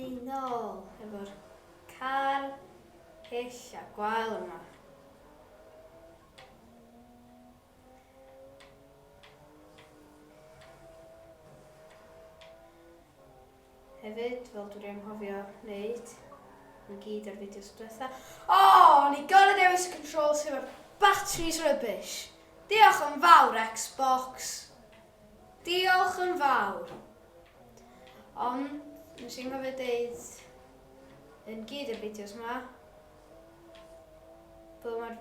ni nôl efo'r car hyll a gwael yma. Hefyd, fel dwi wedi anghofio wneud yn gyd ar fideos diwetha. O, oh, o'n i gorau dewis y controls efo'r batteries rubbish. Diolch yn fawr, Xbox. Diolch yn fawr. Ond, nes i'n cofio deud yn gyd o'r fideos yma, bod mae'r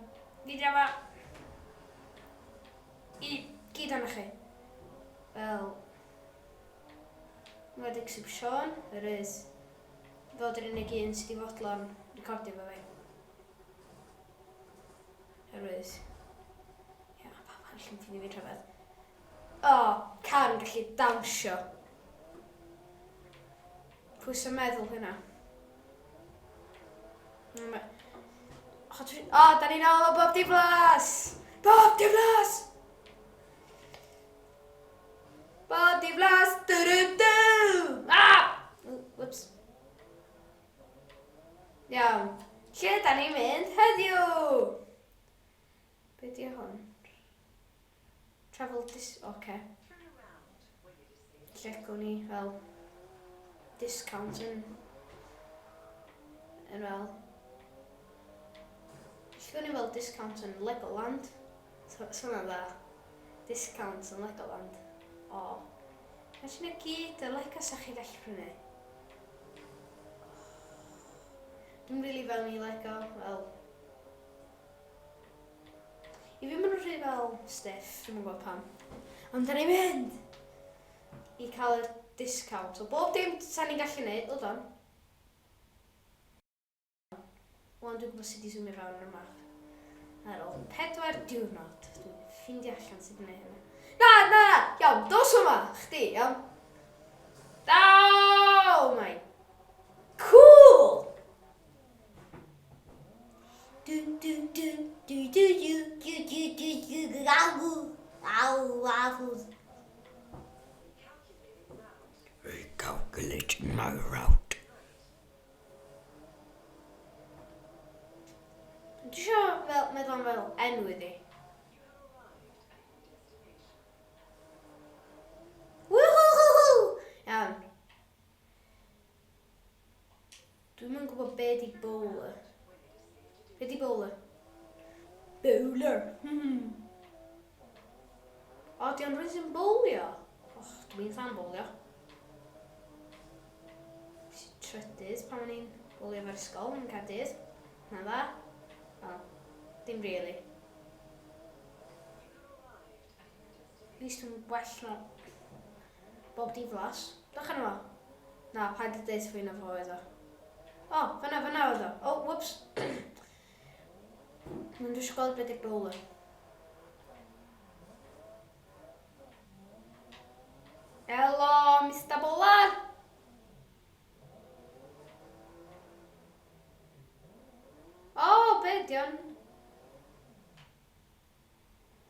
fideo yma i gyd o'n chi. Fel, Enwedig Sir Siôn, yr is fod yr unig un sydd wedi fodlon recordio fo fi. Herwydd, ia, pawb arall yn ffeindio fi'n rhyfedd. O, oh, car yn gallu dawnsio. Pwy sy'n meddwl hynna? O, oh, da ni'n ôl o Bob Diflas! Bob Diflas! Body blast! Du du du! Ah! Whoops. Iawn. Lle da ni'n mynd heddiw? Be di hwn? Travel dis... Oce. Okay. Lle gawn ni fel discount yn... yn fel... Lle gawn ni fel discount yn Legoland? So, so hwnna'n dda. Discount yn Legoland. O. Imagine y gyd y Lego sa chi gallu prynu. Dwi'n rili fewn i Lego, fel... I fi maen nhw'n rhy fel stiff, dwi'n gwybod pam. Ond da ni'n mynd i cael y discount. O bob dim sa ni'n gallu neud, hold on. Wan dwi'n gwybod sut i zoomio fewn ar y map. Ar ôl pedwar diwrnod, dwi'n ffeindio allan sut i wneud hynny. Na, na, na! Iawn, dos yma! Chdi, iawn. Oh my... Cool! Du, du, du, du, du, du, du, du, du, du, du, au, au, au. Recalculating my route. Dwi isio fel, meddwl am fel enw iddi. Woohoo! Iawn. Dwi'm yn gwybod be di bowler. Be di bowler? Bowler. Hmm. O, di o'n rhywun sy'n bowlio? Och, dwi'n fan bowlio. Trydydd pan o'n i'n bowlio efo'r ysgol yn Caerdydd. Na dda. Wel, dim really. At least dwi'n well na Bob Diflas. Dych arno fo. Na, paid â deud fwy na fo oedd o. O, fyna, fyna oedd o. O, whoops. Mae'n dwi eisiau gweld beth yw'r bowler. Helo, Mr Bowler! O, oh, be di o'n?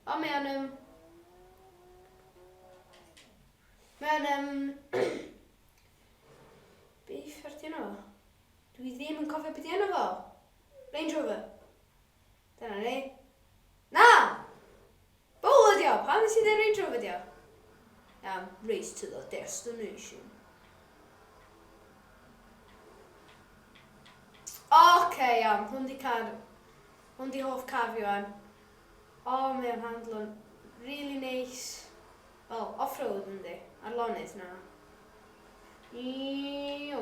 O, mae o'n... Um... Mae o'n... Um... Be uffar di enw fo? Dwi ddim yn cofio beth di enw fo. Range Rover. Dyna ni. Na! Bowler di o! Pam nes i ddeud Range Rover di o? Iawn, race to the destination. Oce, okay, iawn, hwn di car... Hwn di hoff car fi wan. O, oh, mae o'n handlo'n really nice. Wel, off-road yndi. Ar lonydd, na. Iw.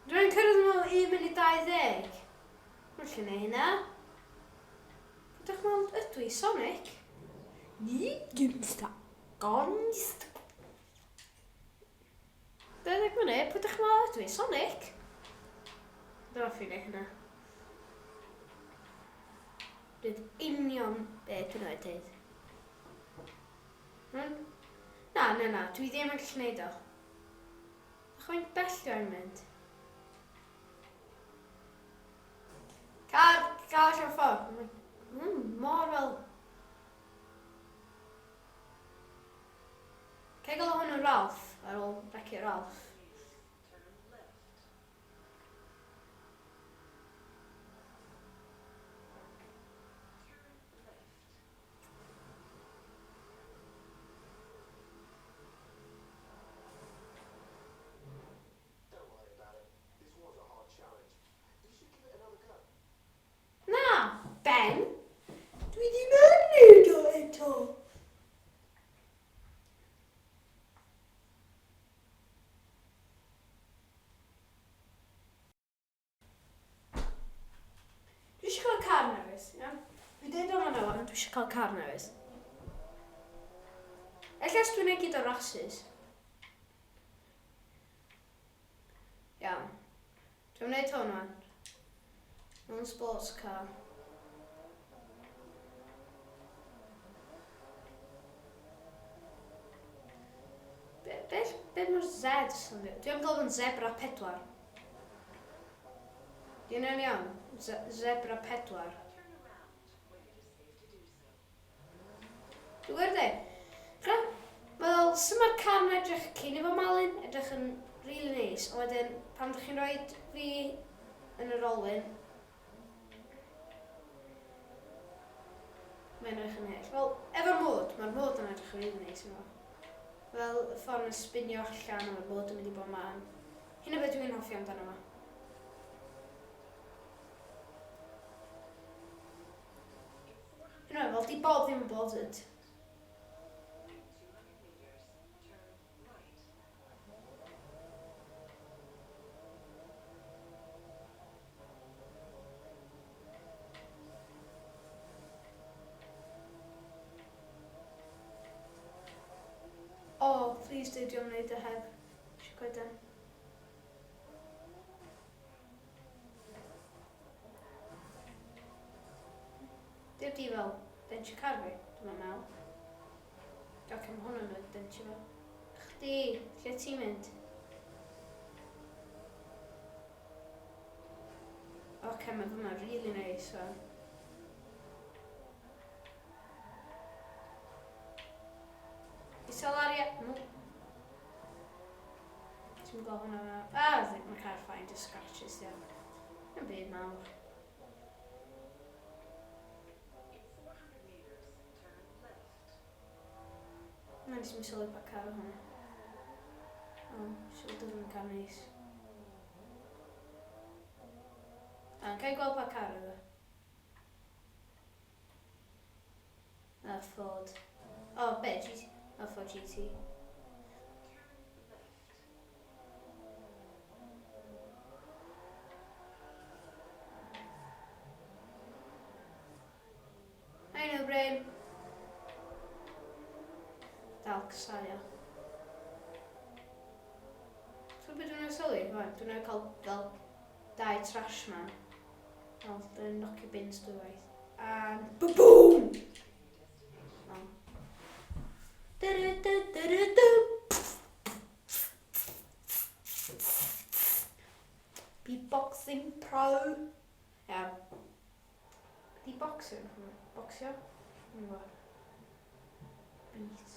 Dwi'n cyrraedd yn ôl 1 munud 20. Mae'n lle neu hynna. Ydych chi'n meddwl ydw i Sonic? Ni gynta. Gonst. 20 munud, pwy ydych chi'n meddwl ydw i Sonic? Dwi'n hoffi neu hynna. Dwi'n union be dwi'n oed dweud. Hmm? Na, na, na, dwi ddim yn gallu neud o. Ych faint bell dwi'n mynd? Car, car allan ffordd. Mm, mor fel Ben, dwi ddim yn neud o eto. Dwi eisiau cael car newydd, iawn? Dwi dweud o'n fanna wan, dwi eisiau cael car newydd. Ella os dwi'n ei gyd o rhasys. Iawn. Dwi'n gwneud hwn wan. Mewn sports car. Be, be, be mae'r Z swnio? Dwi'n am gael yn zebra 4. Di hynna'n iawn? Zebra 4. Dwi'n gwir dweud. Wel, sut mae'r car yn edrych cyn i fo malun? Edrych yn really nice. Ond wedyn, pan ydych chi'n rhoi fi yn yr olwyn, mae'n edrych yn hyll. Wel, efo'r mod, mae'r mod yn edrych yn really nice yma. Fel y ffordd mae'n spinio allan a mae'r mod yn mynd i bob man. Hynna beth dwi'n hoffi amdano fo. Hynna, fel di Bob ddim yn bothered. O, oh, please dwi am wneud e heb. Eisiau coeden. Dim di fel dentio car fi, dwi'n meddwl. Ac am hwnna'n mynd dentio fo. Chdi, lle ti'n mynd? Oce, okay, mae fyma really nice fan. Isel ar No. Ti'n gweld hwnna fan'na? Ah, mae car fine, just scratches, ia. Yn byd mawr. Na, nes i'm sylwi pa car o hwnna. O, siŵr dod yn car neis. A, cael gweld pa car oedd o? A Ford. O, be, GT? O, Ford GT. I know, Bryn. Dal casau o. So beth dwi'n sylwi? Dwi'n cael fel dau trash man. Fel dwi'n knocio bins dwywaith. And ba-boom! Oh. Du-du-du-du-du-du. Beatboxing pro. Iawn. Di boxing? Boxio? Dwi'n gwybod. Beat.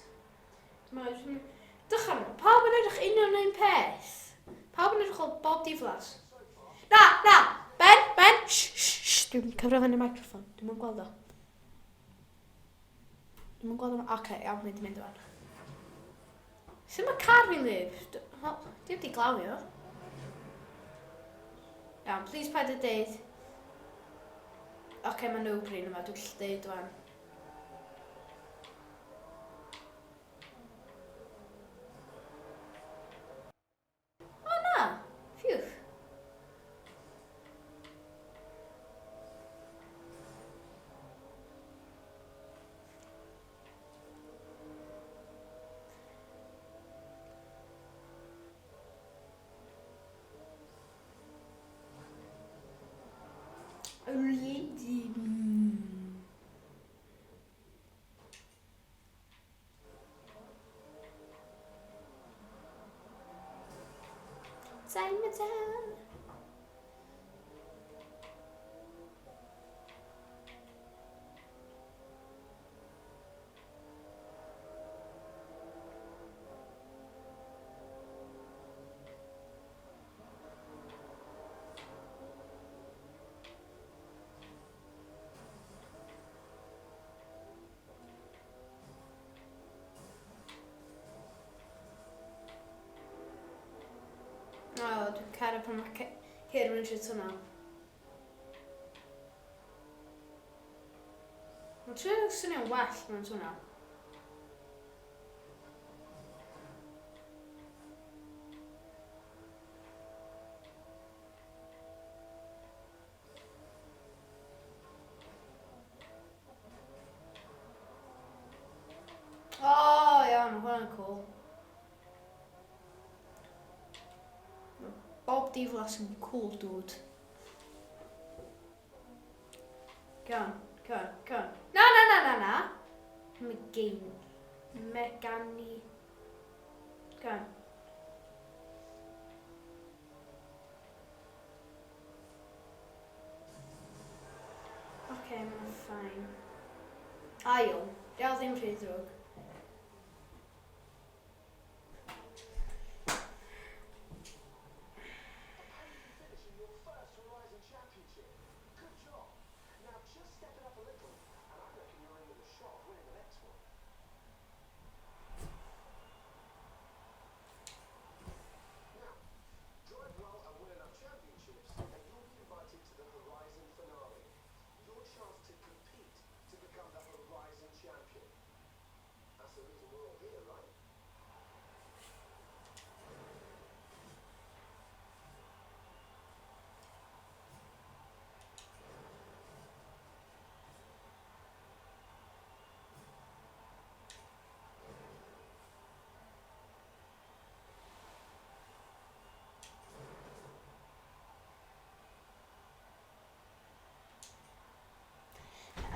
Dwi'n Dychan, pawb yn edrych union un peth. Pawb yn edrych o bob diflas. Na, na! Ben, Ben! Shh, shh, shh. Dwi'n cyfro fyny microffon. Dwi'n mynd gweld o. Dwi'n mynd gweld o. Oce, okay, iawn, mynd i mynd o'n. Sut mae car fi'n lyb? Dim di glawio. Iawn, please paid â deud. Oce, okay, mae no green yma, dwi'n gallu deud wan. O na! Phew. Chinatown. O, dwi'n caru pan mae ceir yn trwy tunnel. Mae'n trio swnio'n well mewn hwnna. O, oh, iawn, hwnna'n cool. Bob diflas yn cool, dude. Go on, go on, go on. Na, na, na, na, na! Megain. Megani. Go on. Oce, okay, mae'n fine. Ail. Diolch ddim rhy ddrwg.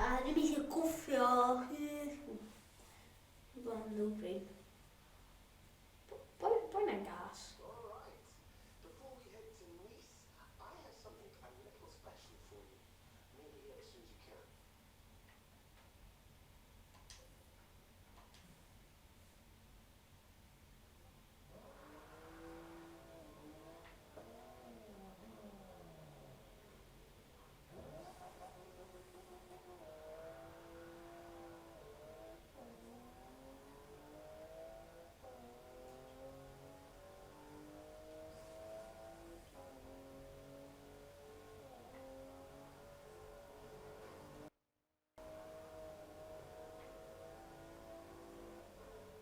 A dwi'n eisiau gwffio. Fel no-brain. Boi, boi na'n gas.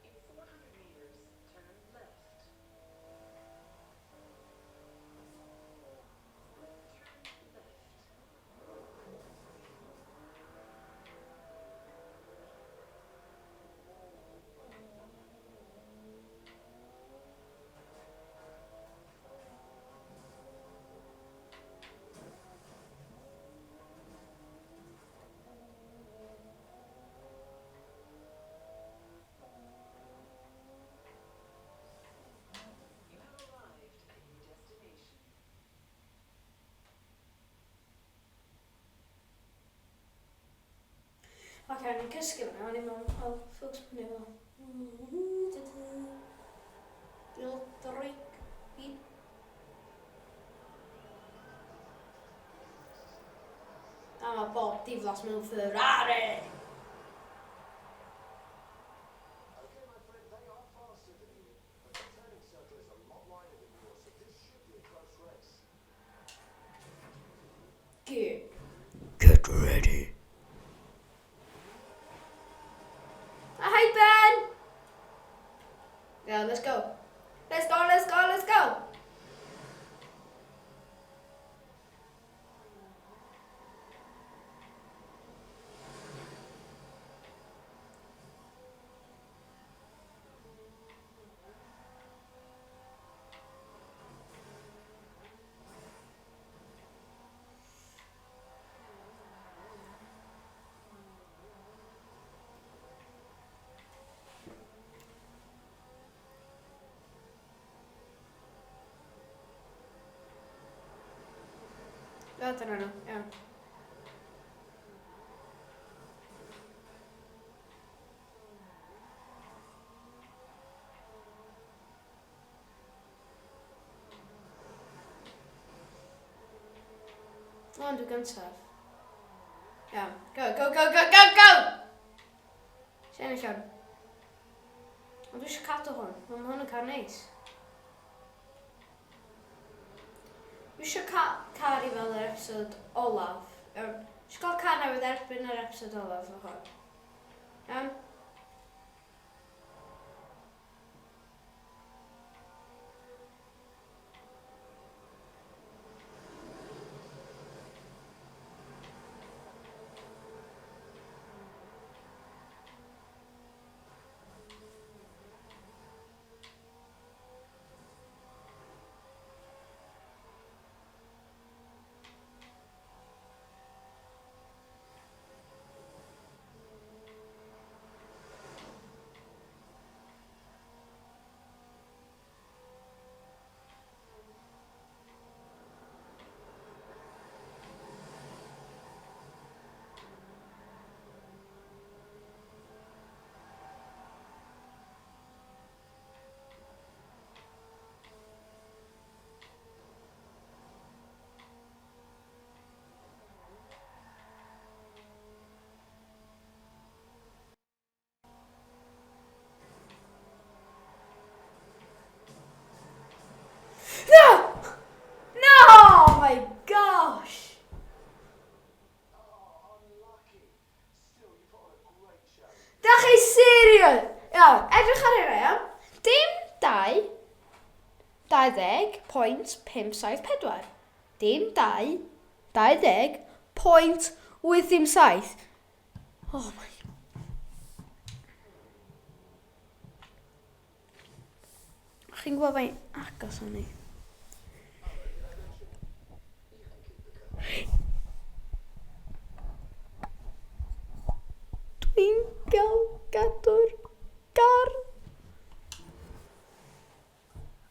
In 400 metres, turn left. Turn left. You have arrived at your destination. Oce, o'n i'n cysgu fyna, o'n i'n meddwl, oh, ffwcs, o'n i'n meddwl, Dildrig fi. A mae bob diflas mewn Ferrari! Get. Get ready. Ah, hi Ben! Yeah, let's go. Let's go, let's go, let's go! O, dyna nhw, iawn. O, ond dwi gyntaf. Iawn. Go, go, go, go, go, go! Sy'n ennill hwn? Ond dwi eisiau cadw hwn. Mae hwn yn car neis. Dwi eisiau ca car i fel yr episod olaf. Iawn. Eisiau cael car newydd erbyn yr episod olaf o hwn. Iawn? No! No! Oh my gosh! Da chi serious? Iawn, edrych ar hynna, iawn. Dim 2, 20.574. Dim 2, 20.87. Oh my... Chi'n gwybod faint agos o'n i? Dwi'n gael gadw'r gar.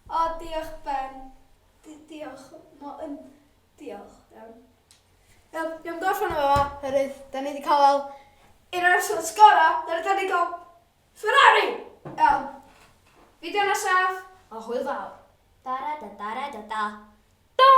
O, diolch Ben. Di diolch. Mo, um, diolch. Iawn. Iawn, iawn gorffen efo fo, herwydd, da ni wedi cael un o'r episode sgora, da ni wedi cael Ferrari! Iawn. Fideo nesaf, a hwyl fawr. Dara da dara da da. Da!